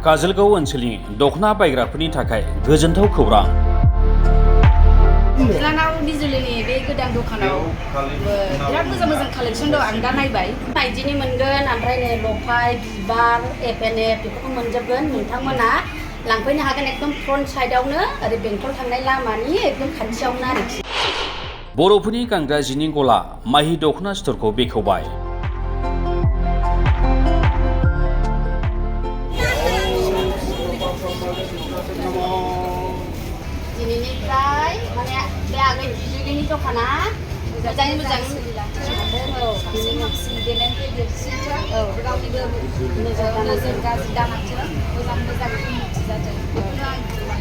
काजलगाव ओनसोलनि दखना बायग्राफोरनि थाखाय गोजोनथाव खौरां। दैज्लाङाव बिजुलिनि बे गोदान दखानाव बिराद मोजां कालेक्सन दं। आं दा नायबाय माइदिनि मोनगोन, ओमफ्राय नै लफाय, बिबार, एफएनएफ बेफोरखौ मोनजोबगोन। नोंथांमोना लांफैनो हागोन एकदम फ्रन्ट साइडआवनो, ओरै बेंटल थांनाय लामानि एकदम खाथियावनो आरोखि। बर'फोरनि गानग्रा जिनि गला माहि दखना स्टरखौ बेखेवबाय। दिनैनिफ्राय माने बे आगोल बिजुलिनि दखाना मोजाङै मोजां सोलिलांदों। बांसिन देनायनिफ्राय देरसिनजों रावनिबो नोजोर गाज्रि दामाजों मोजां उन्नति जादों। बेखौनो आं बुंनो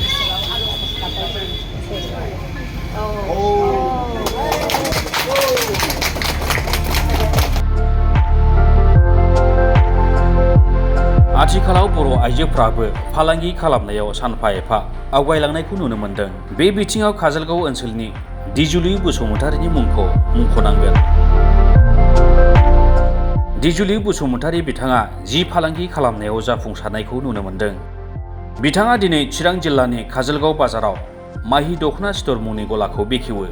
आथिखालाव बर' आइजोफ्राबो फालांगि खालामनायाव सानफा एफा आवगायलांनायखौ नुनो मोनदों। बे बिथिङाव काजलगाव ओनसोलनि दिजुलि बसुमतारीनि मुंखौ मुंख'नांगोन। दिजुलि बसुमतारी बिथाङा जि फालांगि खालामनायाव जाफुंसारनायखौ नुनो मोनदों। बिथाङा दिनै चिरां जिल्लानि काजलगाव बाजाराव माहि दखना स्ट'र मुंनि गलाखौ बेखेवो।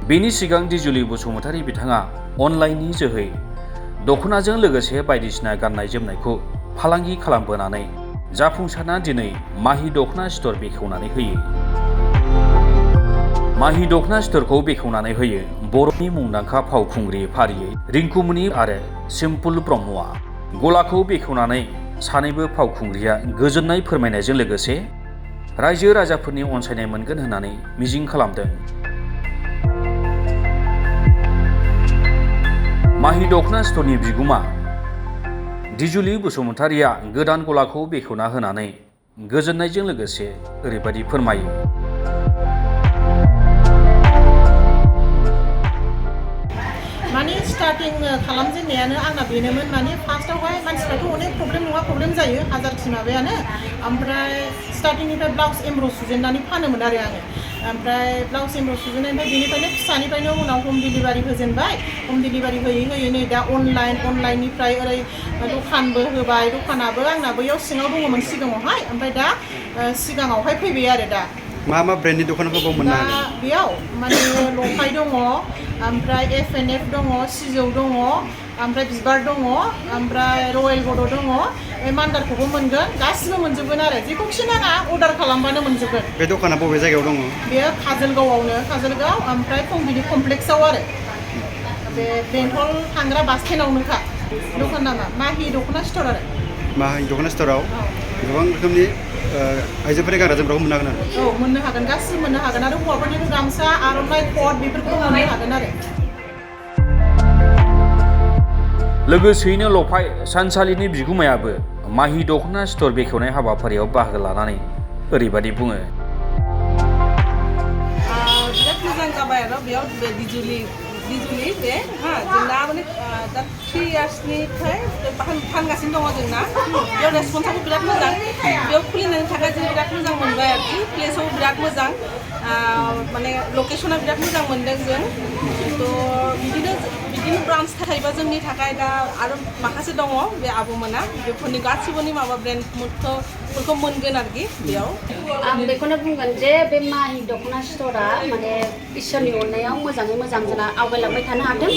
बेनि सिगां दिजुलि बसुमतारी बिथाङा अनलाइननि जोहै दखनाजों लोगोसे बायदिसिना गाननाय जोमनायखौ फालांगि खालामबोनानै जाफुंसारना दिनै माहि दखना स्ट'र बेखेवनानै होयो। माहि दखना स्ट'रखौ बेखेवनानै होयो बर'नि मुंदांखा फावखुंग्रि फारियै रिंकुमनि आरो सिम्पुल ब्रह्मआ। गलाखौ बेखेवनानै सानैबो फावखुंग्रिया गोजोननाय फोरमायनायजों लोगोसे रायजो राजाफोरनि अनसायनाय मोनगोन होननानै मिजिं खालामदों। माहि दखना स्ट'रनि बिगुमा दिजुलि बसुमतारीया गोदान गलाखौ बेखेवना होनानै गोजोननायजों लोगोसे ओरैबायदि फोरमायो। माने स्टार्टिं खालामजेननायानो आंना बेनोमोन। माने फार्स्टआवहाय मानसिफ्राथ' अनेक प्रब्लेम जायो, हाजारखि माबायानो। ओमफ्राय स्टार्टिंनिफ्राय ब्लाउस एमब्र' सुजेननानै फानोमोन आरो आङो। ओमफ्राय ब्लाउस एमब्र' सुजेननायनिफ्राय बेनिफ्रायनो फिसानिफ्रायनो उनाव हम डिलिभारि होजेनबाय। हम डिलिभारि होयै नै दा अनलाइननिफ्राय ओरै दखानबो होबाय। दखानाबो आंना बैयाव सिङाव दङमोन सिगाङावहाय, ओमफ्राय दा सिगाङावहाय फैबाय आरो दा। मा ब्रेन्डनि दख'नाफोरखौ मोननो हागोन? दा बेयाव माने लफाय दङ, ओमफ्राय एफएनएफ दङ, सिजौ दङ, ओमफ्राय बिबार दङ, ओमफ्राय रयेल गड' दङ, मान्दारखौबो मोनगोन। गासिबो मोनजोबगोन आरो जेखौखि नाङा अर्डार खालामबानो मोनजोबगोन। बे दखाना बबे जायगायाव दङ? बेयो काजलगावआवनो, काजलगाव ओमफ्राय फुंबिलि कमप्लेक्सआव आरो बे बेंटल थांग्रा बास स्टेन्डआवनोखा। दखान नामा माहि दखना स्ट'र आरो। माहि दखना स्ट'राव गोबां रोखोमनि आइजोफोरनि गानग्रा जोमग्राखौ मोननो हागोन आरो। औ मोननो हागोन, गासिबो मोननो हागोन। आरो हौवाफोरनिबो गामसा, आर'नाइ, कट बेफोरखौ मोननो हागोन आरो। लोगोसेयैनो लफाय सानसालिनि बिगुमायाबो माहि दखना स्ट'र बेखेवनाय हाबाफारियाव बाहागो लानानै ओरैबायदि बुङो। बिराद मोजां जाबाय आरो बेयाव बे दिजुलि बे जोंना माने दा 3 इयार्सनिफ्राय फानगासिनो दङ जोंना। बेयाव रेसपन्सआबो बिराद मोजां। बेयाव खुलिनायनि थाखाय जों बिराद मोजां मोनबाय आरोखि। प्लेसआव बिराद मोजां, माने लकेसना बिराद मोजां मोनदों जों। थ' बिदिनो ब्रान्स थायोबा जोंनि थाखाय दा आरो माखासे दङ बे आब'मोना, बेफोरनि गासिबोनि माबा ब्रेन्डफोरखौ मोनगोन आरोखि बेयाव। आं बेखौनो बुंगोन जे बे माहि दखना स्ट'रा माने इसोरनि अननायाव मोजाङै मोजां जोंना आवगायलांबाय थानो हादों।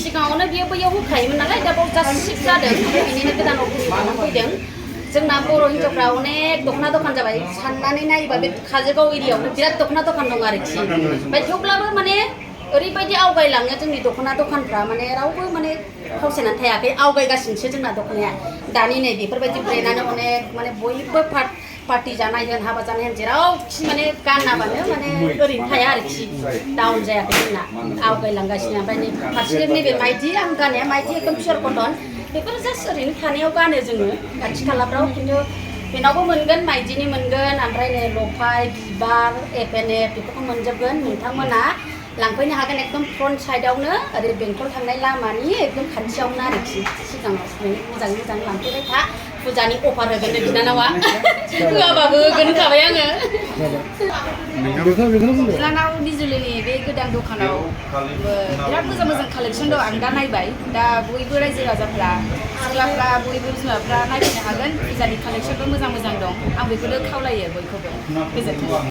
सिगाङावनो बियो बैयाव होखायोमोन नालाय, दा बाव जास्ट शिफ्ट जादों। बिनिनो गोदान अपेनिं खालामना फैदों। जोंना बर' हिन्जावफ्रा अनेक दखना दखान जाबाय। साननानै नायोबा बे काजलगाव एरियायावनो बिराद दखना दखान दं आरोखि। ओमफ्राय थेवब्लाबो माने ओरैबायदि आवगायलाङो जोंनि दखना दखानफ्रा, माने रावबो माने फावसायनानै थायाखै, आवगायगासिनोसो जोंना दखनाया। दानि नै बेफोरबायदि ब्रेन्डआनो अनेक माने बयबो पार्टि जानाय होन, हाबा जानाय होन, जेरावखि माने गानाबानो माने ओरैनो थाया आरोखि। डाउन जायाखै जोंना, आवगायलांगासिनो। ओमफ्राय नै फारसेथिं नैबे माइदि आं गाननाया माइदि एकदम पियर कटन, बेफोर जास्ट ओरैनो थानायाव गानो जोङो खाथि खालाफ्राव। खिन्थु बेनावबो मोनगोन, माइदिनि मोनगोन, ओमफ्राय नै लफाय, बिबार, एफएनएफ बेफोरखौ मोनजोबगोन। नोंथांमोना लांफैनो हागोन एकदम फ्रन्ट साइडआवनो, ओरै बेंटल थांनाय लामानि एकदम खाथियावनो आरोखि। सिगाङाव मोजाङै लांफैबाय था। फुजानि अफार होगोन बिनानावा होआबाबो होगोन होनखाबाय आङो बिनानाव बिजुलिनि बे गोदान दखानाव बिराद मोजां मोजां कालेक्सन दं आं दा नायबाय दा बयबो रायजो राजाफ्रा सिख्लाफ्रा बयबो बिमाफ्रा नायफैनो हागोन फुजानि कालेक्सनबो मोजां मोजां दं आं बेखौनो खावलायो बयखौबो गोजोन्थों